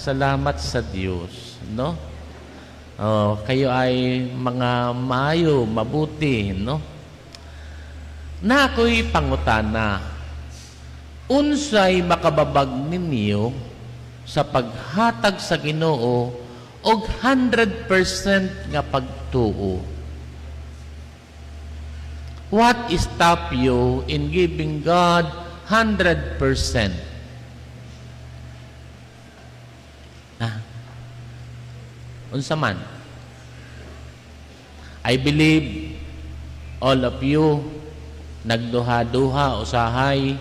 Salamat sa Diyos, no? Oh, kayo ay mga maayo, mabuti, no? Naa ko'y pangutana. Unsay makababag ninyo sa paghatag sa Ginoo og 100% nga pagtuo? What stop you in giving God 100%? Ah. Unsa man? I believe all of you nagduha-duha usahay,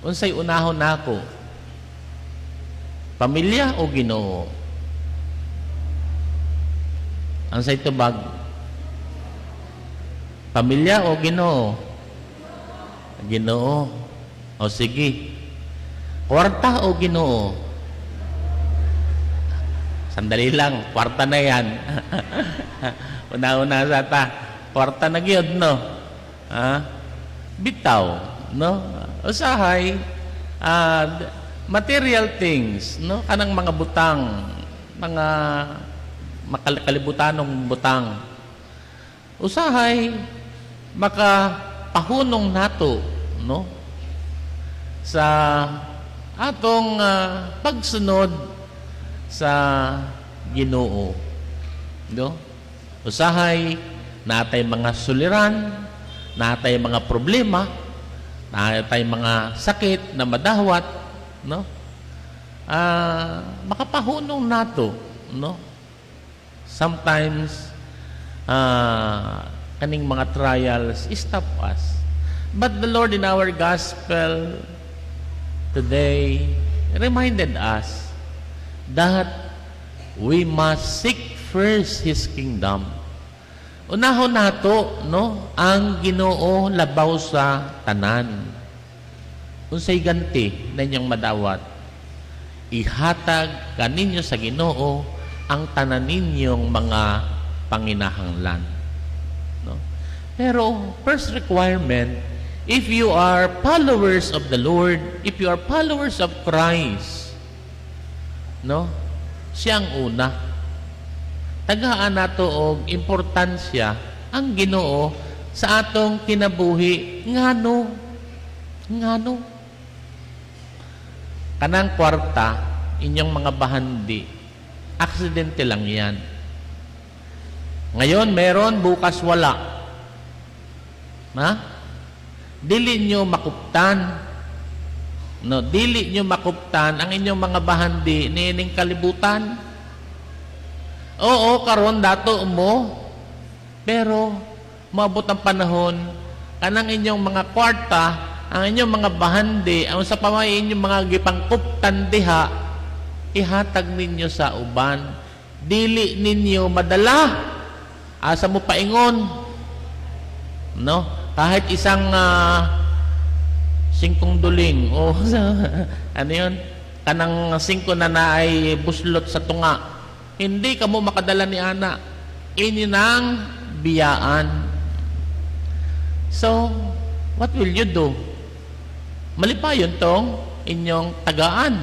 unsay unahon nako, pamilya o Ginoo? Unsay tubag, pamilya o Ginoo? Ginoo. O sige, kwarta o Ginoo? Sandali lang, kwarta na yan. Una-una sa ta, kwarta na gyud, no? Ha? Bitaw, no? Usahay, material things, no? Kanang mga butang, mga makalibutanong butang. Usahay, makapahunong nato, no? Sa atong pagsunod sa Ginoo. No? Usahay, naa tay mga suliran, naa tay mga problema, naa tay mga sakit na madawat, no? Makapahunong nato, no? Sometimes kaning mga trials stop us. But the Lord in our gospel today reminded us that we must seek first His kingdom. Unahon nato, no, ang Ginoo labaw sa tanan. Unsay ganti na inyong madawat? Ihatag kaninyo sa Ginoo ang tanan ninyong mga panginahanglan. No? Pero first requirement, if you are followers of the Lord, if you are followers of Christ, no? Siya ang una. Tagaan nato og importansya ang Ginoo sa atong kinabuhi. Ngano? Ngano? Kanang kwarta, inyong mga bahandi, aksidente lang yan. Ngayon, meron, bukas wala. Ha? Dili nyo makuptan. No, dili nyo makuptan ang inyong mga bahandi niining kalibutan. Oo, karon dato mo. Pero maabot ang panahon kanang inyong mga kwarta, ang inyong mga bahandi, ang sa pamay inyong mga gipangkuptan diha, ihatag ninyo sa uban. Dili ninyo madala. Asa mo paingon? No? Kahit isang singkong duling o ano yun? Kanang singko na naay buslot sa tunga. Hindi ka mo makadala ni ana. Inyo nang biyaan. So, what will you do? Malipayon tong inyong tagaan.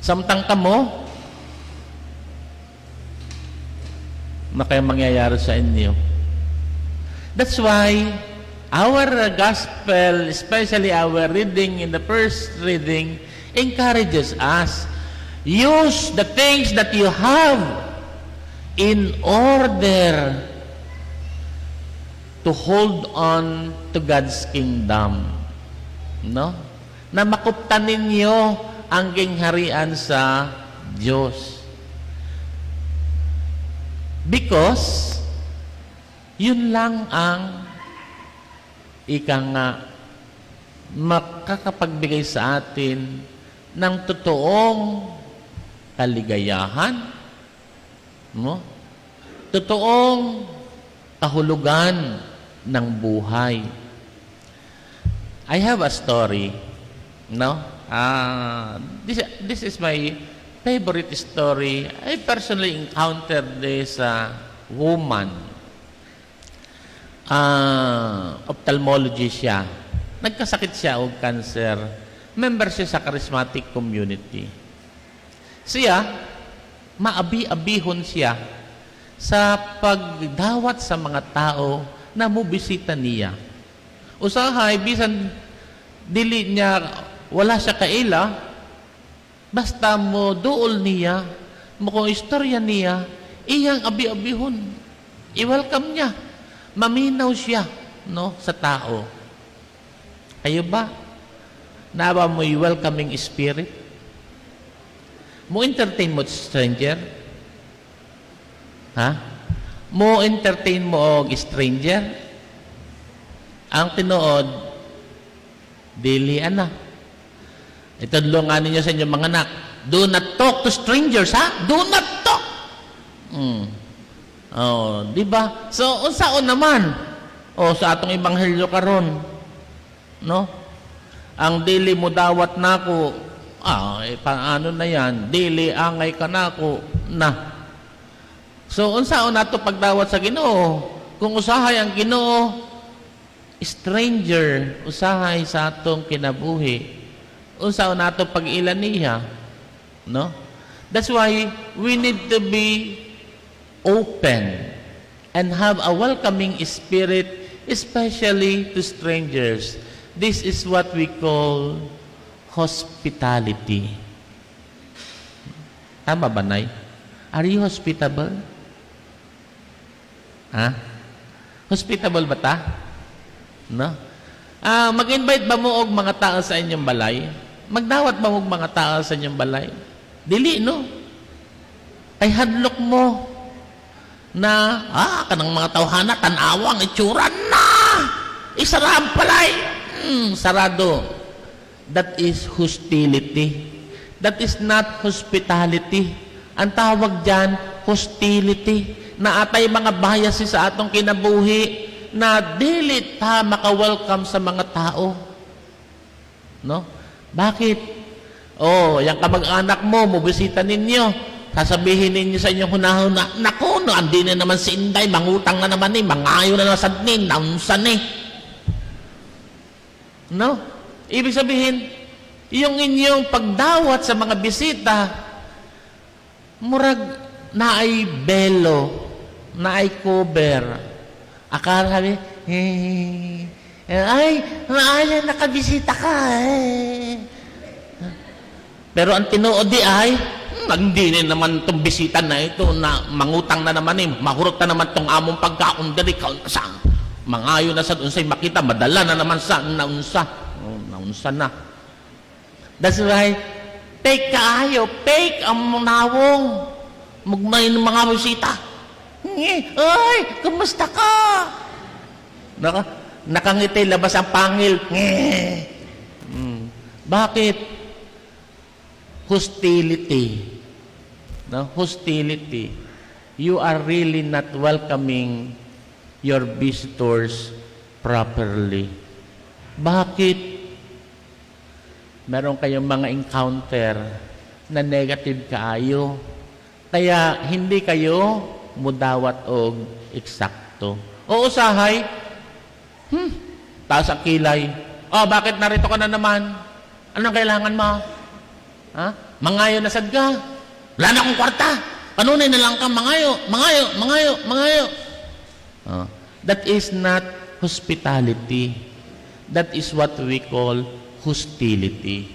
Samtang kamo, na kaya mangyayari sa inyo. That's why our gospel, especially our reading in the first reading, encourages us. Use the things that you have in order to hold on to God's kingdom. No? Na makuptan ninyo ang gingharian sa Diyos. Because yun lang ang ika nga makakapagbigay sa atin ng totoong kaligayahan, no? Totoong kahulugan ng buhay. I have a story, no? This is my favorite story. I personally encountered this woman. Ophthalmology siya. Nagkasakit siya og cancer. Member siya sa charismatic community. Siya, maabi-abihon siya sa pagdawat sa mga tao na mobisita niya. Usahay, bisan dili niya, wala siya kaila, basta mo duol niya, mo kung istorya niya, iyang abi-abihon. I-welcome niya. Maminaw siya, no, sa tao. Kayo ba? Naa ba mo'y welcoming spirit? Mo entertain mo stranger? Ha? Mo entertain mo og stranger? Ang tinuod, dili ana. Itudlo nga ninyo sa inyong mga anak, "Do not talk to strangers," ha? Do not talk! Oh, di ba? So, unsaon naman? Oh, sa atong ebanghelyo karon, no? Ang dili mo dawat nako, eh, paano na yan? Dili angay kanako na. So, unsaon nato pagdawat sa Ginoo? Kung usahay ang Ginoo, stranger, usahay sa atong kinabuhi. Unsaon nato pag-ila niya? No? That's why we need to be open and have a welcoming spirit, especially to strangers. This is what we call hospitality. Tama ba, Nay? Are you hospitable? Ha? Hospitable ba ta? No? Ah, mag-invite ba mo og mga tao sa inyong balay? Magdawat ba mo og mga tao sa inyong balay? Dili, no? Ay hadlok mo na kanang mga tawhana, tan-awang itsura na. Isara ang balay. Sarado. That is hostility. That is not hospitality. Ang tawag dyan, hostility. Naa tay mga biases sa atong kinabuhi na dili ta maka-welcome sa mga tao. No? Bakit? Oh, yung kamag-anak mo, mobisita ninyo. Sasabihin ninyo sa inyong hunahuna, "Naku, no, andi na naman si Inday, mangutang na naman ni, mangayo na naman sa ni, naunsa ni." No? Ibig sabihin, yung inyong pagdawat sa mga bisita, murag naay belo, naay cover. Akala sabi, "Eh, ay, maayo nakabisita ka eh." Pero ang tinuod di ay, hindi na naman itong bisita na ito na mangutang na naman eh, mahurot na naman itong among pagkaon diri, sa mangayo na sa unsay makita, madala na naman sa naunsa. Oh, naunsa na. That's why, fake kaayo, fake ang nawong. Mugmay ng mga bisita. "Nge, ay, kumusta ka?" Nakangiti, labas ang pangil. Nge. Bakit? Hostility. No? Hostility. You are really not welcoming your visitors properly. Bakit? Meron kayong mga encounter na negative kaayo. Kaya hindi kayo mudawat og eksakto. O usahay, taas ang kilay. "Oh, bakit narito ka na naman? Anong kailangan mo? Ha? Mangayo na sad ka. Wala na akong kwarta. Kanunay na lang ka, mangayo, mangayo, mangayo, mangayo." Oh, that is not hospitality. That is what we call hostility.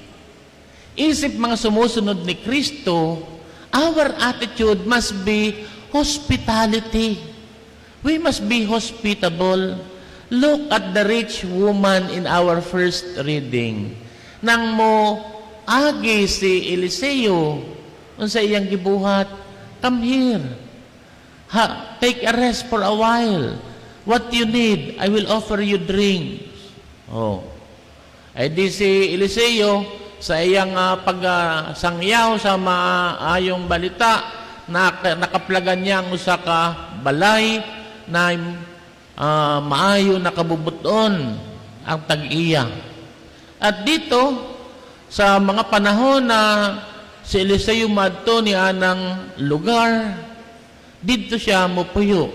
Isip mga sumusunod ni Kristo, our attitude must be hospitality. We must be hospitable. Look at the rich woman in our first reading. Nang mo agi si Eliseo, unsa iyang gibuhat? "Come here. Ha, take a rest for a while. What you need, I will offer you drinks." Oh. Ay di si Eliseo sa iyang pagsangyaw sa maayong balita, nakaplagan niya ang usa ka balay na maayo na kabubuton ang tag-iya. At dito sa mga panahon na si Eliseo madto ni anang lugar, didto siya mopuyo.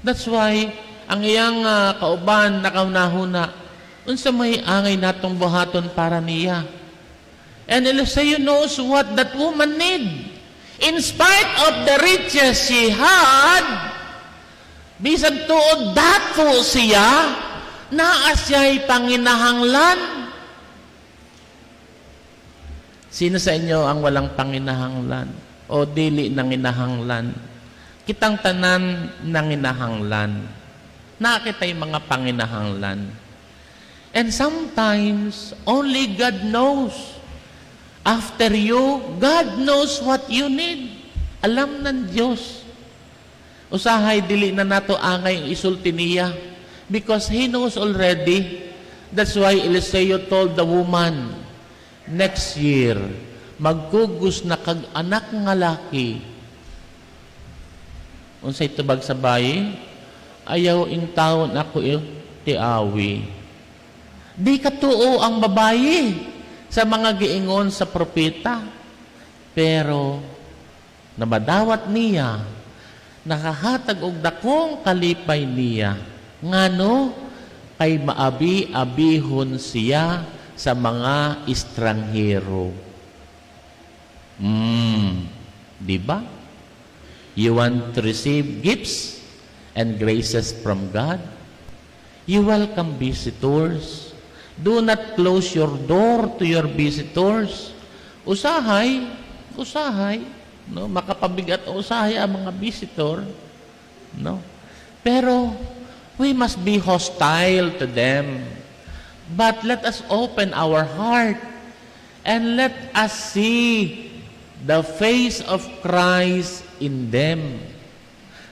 That's why ang iyang kauban nakahunahuna, Unsa may angay natong buhaton para niya? And Eliseo knows what that woman need. In spite of the riches she had, bisan tuod dato siya, naa siya'y panginahanglan. Sino sa inyo ang walang panginahanglan o dili nanginahanglan? Kitang tanan nanginahanglan. Naa kita'y mga panginahanglan. And sometimes, only God knows. After you, God knows what you need. Alam ng Diyos. Usahay, dili na nato angay ang isulti niya because He knows already. That's why Eliseo told the woman, "Next year, magkugos na kag anak nga laki." Unsay tubag sa bayi? "Ayaw intawon ako ti awi." Di katuo ang babayi sa mga giingon sa propeta. Pero namadawat niya, nakahatag og dakong kalipay niya. Ngano kay maabi-abihon siya sa mga estranghero. Di ba? You want to receive gifts and graces from God? You welcome visitors. Do not close your door to your visitors. Usahay, usahay, no? Makapabigat usahay ang mga visitor, no? Pero we must be hostile to them. But let us open our heart and let us see the face of Christ in them.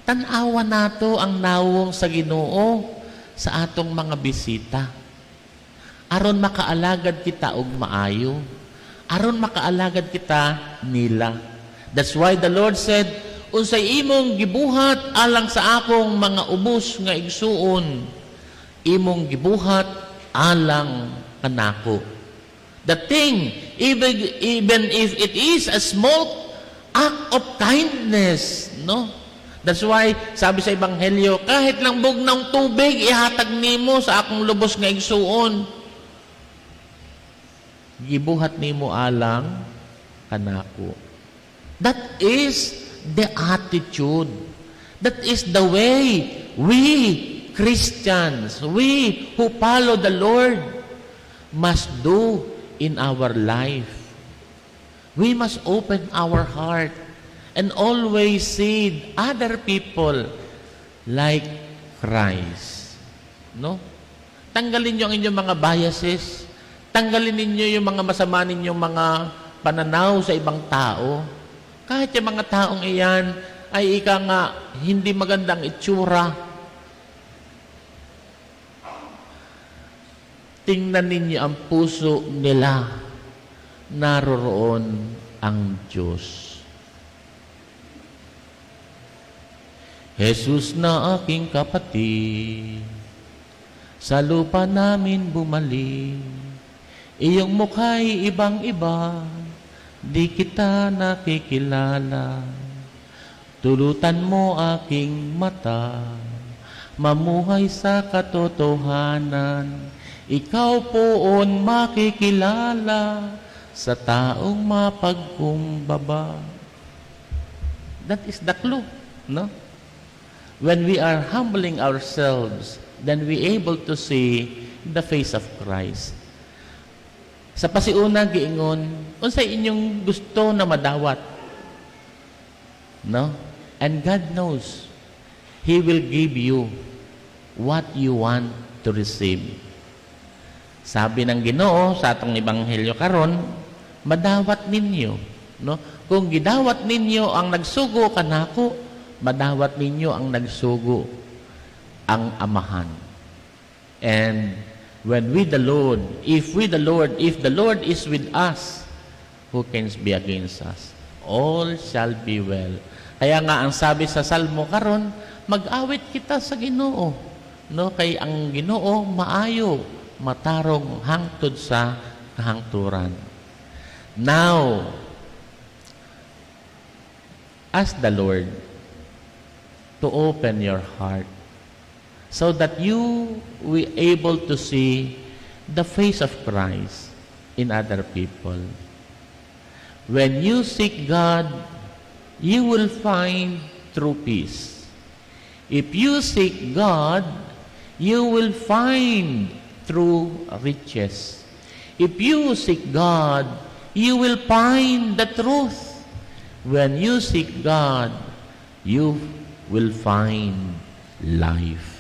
Tan-awa nato ang nawong sa Ginoo sa atong mga bisita. Aron makaalagad kita og maayo. Aron makaalagad kita nila. That's why the Lord said, "Unsay imong gibuhat alang sa akong mga ubos nga igsuon, imong gibuhat alang kanako." The thing, even if it is a small act of kindness, no? That's why, sabi sa Ebanghelyo, "Kahit lang bugnawng tubig, ihatag nimo sa akong lubos nga igsuon. Gibuhat nimo alang kanako." That is the attitude. That is the way we Christians, we who follow the Lord, must do in our life. We must open our heart and always see other people like Christ. No? Tanggalin niyo ang inyong mga biases. Tanggalin ninyo yung mga masama ninyong mga pananaw sa ibang tao. Kahit yung mga taong iyan ay ika nga hindi magandang itsura. Tingnan ninyo ang puso nila. Naroroon ang Diyos. Jesus na aking kapatid, sa lupa namin bumalik, iyong mukha'y ibang-iba, di kita nakikilala. Tulutan mo aking mata, mamuhay sa katotohanan. Ikaw poon makikilala sa taong mapagkumbaba. That is the clue, no? When we are humbling ourselves, then we able to see the face of Christ. Sa pasiuna giingon, "Unsay inyong gusto na madawat?" No? And God knows. He will give you what you want to receive. Sabi ng Ginoo sa atong ebanghelyo karon, "Madawat ninyo," no? "Kung gidawat ninyo ang nagsugo kanako, madawat ninyo ang nagsugo, ang Amahan." And when we the Lord, if we the Lord, if the Lord is with us, who can be against us? All shall be well. Kaya nga ang sabi sa Salmo karon, mag-awit kita sa Ginoo. No, kay ang Ginoo maayo, matarong hangtod sa kahangturan. Now, ask the Lord to open your heart so that you will able to see the face of Christ in other people. When you seek God, you will find true peace. If you seek God, you will find true riches. If you seek God, you will find the truth. When you seek God, you will find life.